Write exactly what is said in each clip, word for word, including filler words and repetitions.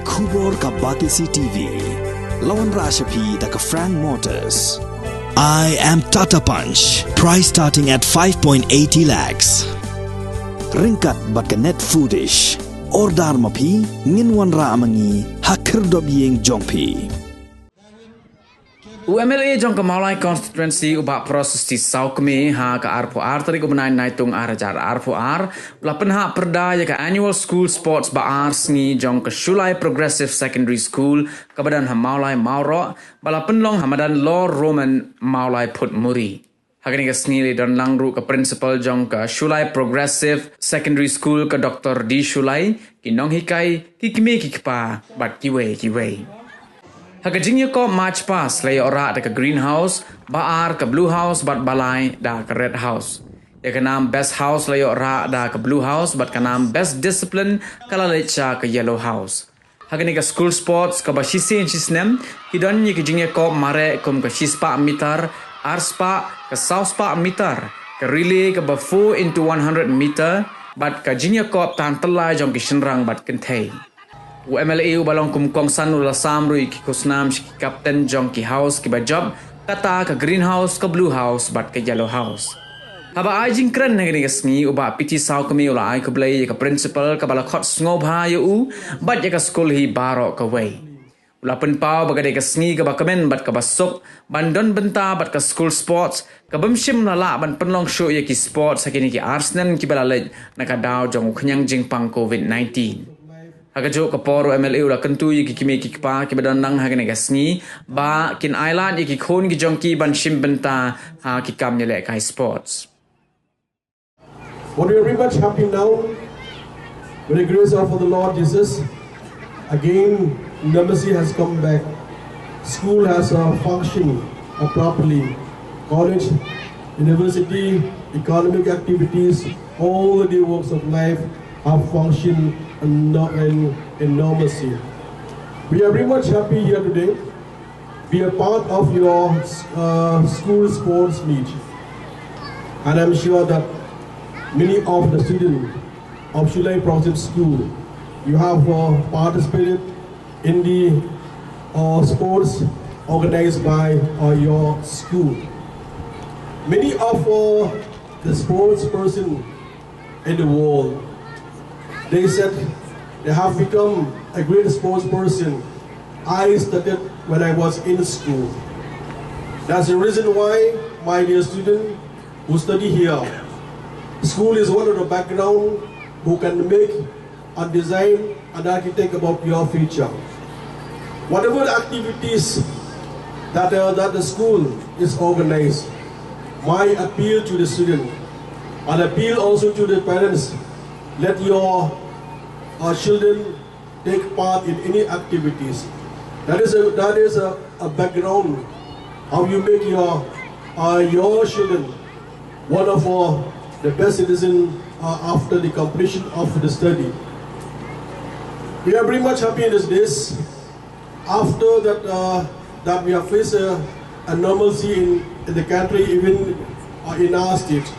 Khubor ka Batesi T V. La wanrah sha phi da ka Frank Motors. I am Tata Punch. Price starting at five point eighty lakhs. Ryngkat bad ka Net Foodish. Order ma phi, ngin wanrah ma ngi ha khyrdop ïing jong phi. U M L A jong ka Mawlai Constituency, u Bah Prosesti Sawkmie, ha ka arphew ar tarik u bnai Naitung ar hajar arphew ar, u la pynhap pyrda ïa ka Annual School Sports ba ar sngi jong ka Shulai Progressive Secondary School kaba don ha Mawlai Mawroh, ba la pynlong ha madan Lor Roman Mawlai Phutmuri. Ha kane ka sngi la don lang ruh ka principal jong ka Shulai Progressive Secondary School ka Doctor D Shulai, ki nonghikai, ki kmie ki kpa, bad kiwei kiwei. Ha ka jingïakop March Past la ïoh rah da ka Green House, ba ar ka Blue House bad ba lai da ka Red House. Ïa ka nam Best House la ïoh rah da ka Blue House bad ka nam Best Discipline ka la leit sha ka Yellow House. Ha kane ka school sports kaba shisien shisnem, ki don ïa ki jingïakop mareh kum ka shispah meter, arspah, ka sawspah meter, ka relay kaba four into one hundred meter, bad ka jingïakop tan tyllai jong ki shynrang bad kynthei. U M L A uba long kum kongsan u la sam ruh ïa ki khusnam sha ki kapten jong ki house kiba jop, kata ka Green House, ka Blue House bad ka Yellow House. Haba ai jingkren ha kane ka sngi, u Bah P T Sawkmie u la ai khublei ïa ka principal kaba la khot sngewbha ïa u bad ïa ka skul hi baroh kawei. U la pynpaw ba ka dei ka sngi kaba kmen bad kaba suk ban don bynta bad ka school sports, ka bym shym la lah ban pynlong shuh ïa ki sports ha kine ki ar snem kiba la leit na ka daw jong u khñiang jingpang covid nineteen. Ha kajuh ka por u M L A u la kyntu ïa ki kmie ki kpa kiba don lang ha kane ka sngi ba kin ailad ïa ki khun ki jong ki ban shim bynta ha ki kam ïalehkai sports. But we are very much happy now with the grace of the Lord Jesus. Again, normalcy has come back. School has uh, functioned uh, properly. College, university, economic activities, all the day works of life have functioned in, in, in normalcy. We are very much happy here today, be a part of your uh, school sports meet. And I'm sure that many of the students of Shulai Progressive School, you have uh, participated in the uh, sports organized by uh, your school. Many of uh, the sports person in the world. They said they have become a great sports person. I started when I was in school. That's the reason why, my dear student who study here, school is one of the background who can make and design and architect about your future. Whatever the activities that, uh, that the school is organized, my appeal to the student, an appeal also to the parents, let your uh, children take part in any activities. That is a, that is a, a background how you make your uh, your children one of uh, the best citizen uh, after the completion of the study. We are very much happy in this days. After that, uh, that we have faced a, a normalcy in, in the country, even uh, in our state,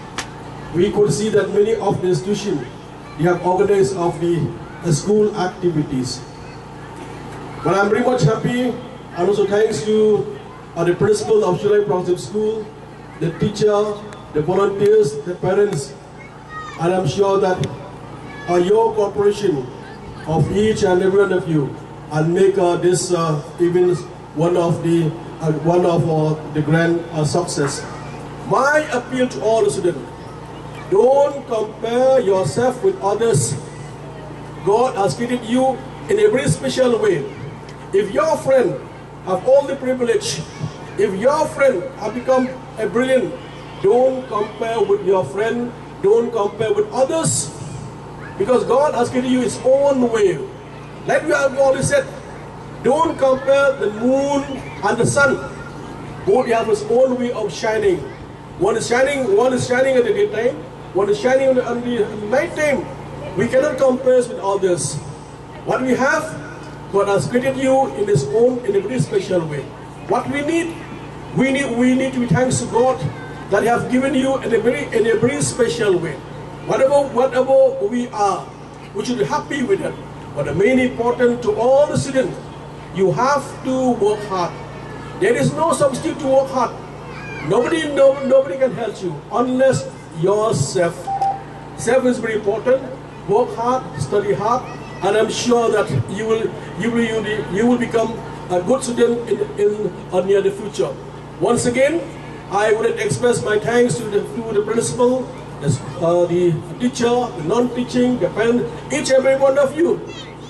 we could see that many of the institutions, they have organized of the uh, school activities. But I'm very much happy, and also thanks to uh, the principal of Shulai Progressive School, the teacher, the volunteers, the parents, and I'm sure that uh, your cooperation of each and every one of you and make uh, this uh, even one of the uh, one of uh, the grand uh, success. My appeal to all students: don't compare yourself with others. God has created you in a very special way. If your friend have all the privilege, if your friend have become a brilliant, don't compare with your friend, don't compare with others, because God has given you His own way. Like we have always said, don't compare the moon and the sun. Both have His own way of shining. One is shining, one is shining at the daytime, one is shining on the, on the night time. We cannot compare with others. What we have, God has created you in His own, in a very special way. What we need, we need, we need to be thanks to God that He has given you in a very, in a very special way. Whatever, whatever we are, we should be happy with it. But the main important to all the students, you have to work hard. There is no substitute to work hard. Nobody, no, nobody can help you unless yourself. Self is very important. Work hard, study hard, and I'm sure that you will, you will, you will, you will become a good student in, in a near the future. Once again, I would express my thanks to the, to the principal, the, uh, the teacher, the non-teaching, the parent, each and every one of you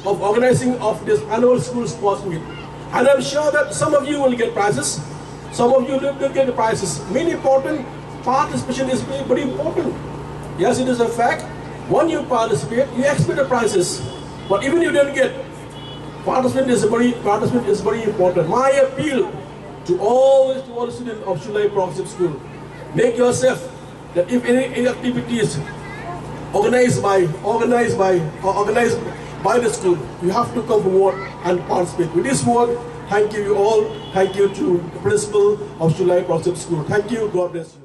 of organizing of this annual school sports meet. And I'm sure that some of you will get prizes, some of you will not get the prizes. Main important, participation is very, very important. Yes, it is a fact. When you participate, you expect the prizes. But even you don't get, participation is very, participation is very important. My appeal to all, to all students of Shulai Progressive School, make yourself that if any, any activities organized by, organized by, or organized by the school, you have to come forward and participate. With this word, thank you, you all. Thank you to the principal of Shulai Progressive School. Thank you. God bless you.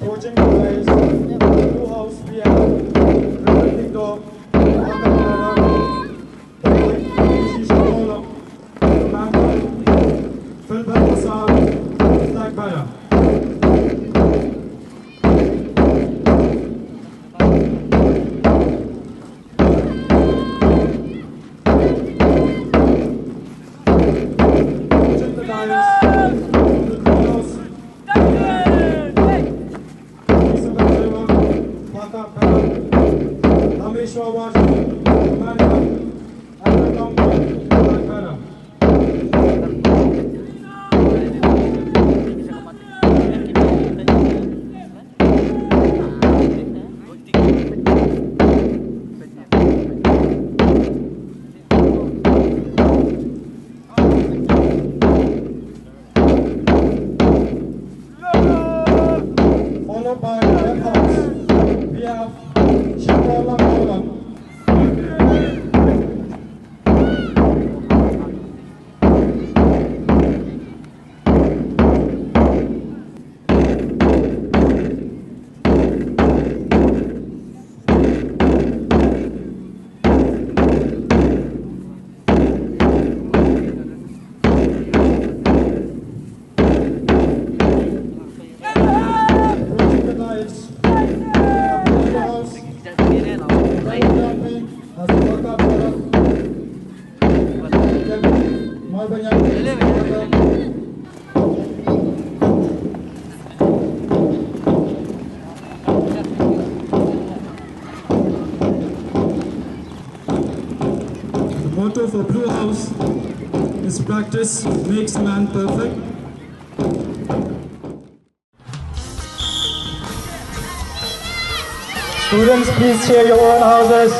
Approaching the dais, Blue House, we have representing the Pakam Dara, Boy Shisha Bolam, Commander, Philbert Lasal, flag bearer. Followed by Red Hawks. We have Shipwala Mawlam. The motto for Blue House is practice makes man perfect. Students, please share your own houses.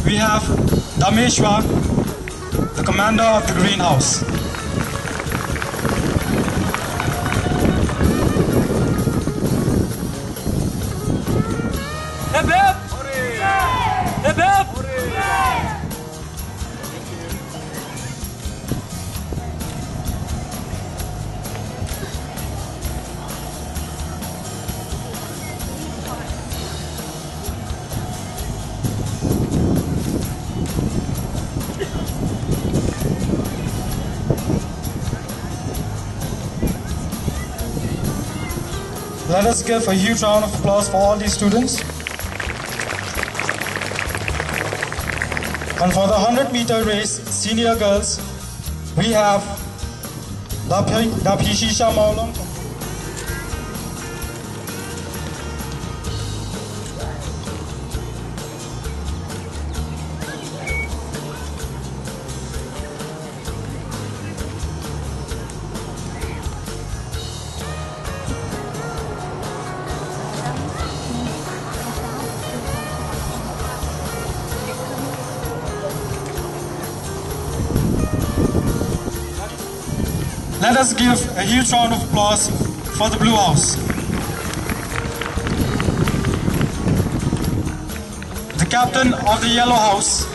We have Dameshwar, the commander of the greenhouse. Hip hip! Hip hip! Let us give a huge round of applause for all these students. And for the hundred meter race, senior girls, we have Daphi-, Daphishisha Mawlong. Let us give a huge round of applause for the Blue House. The captain of the Yellow House,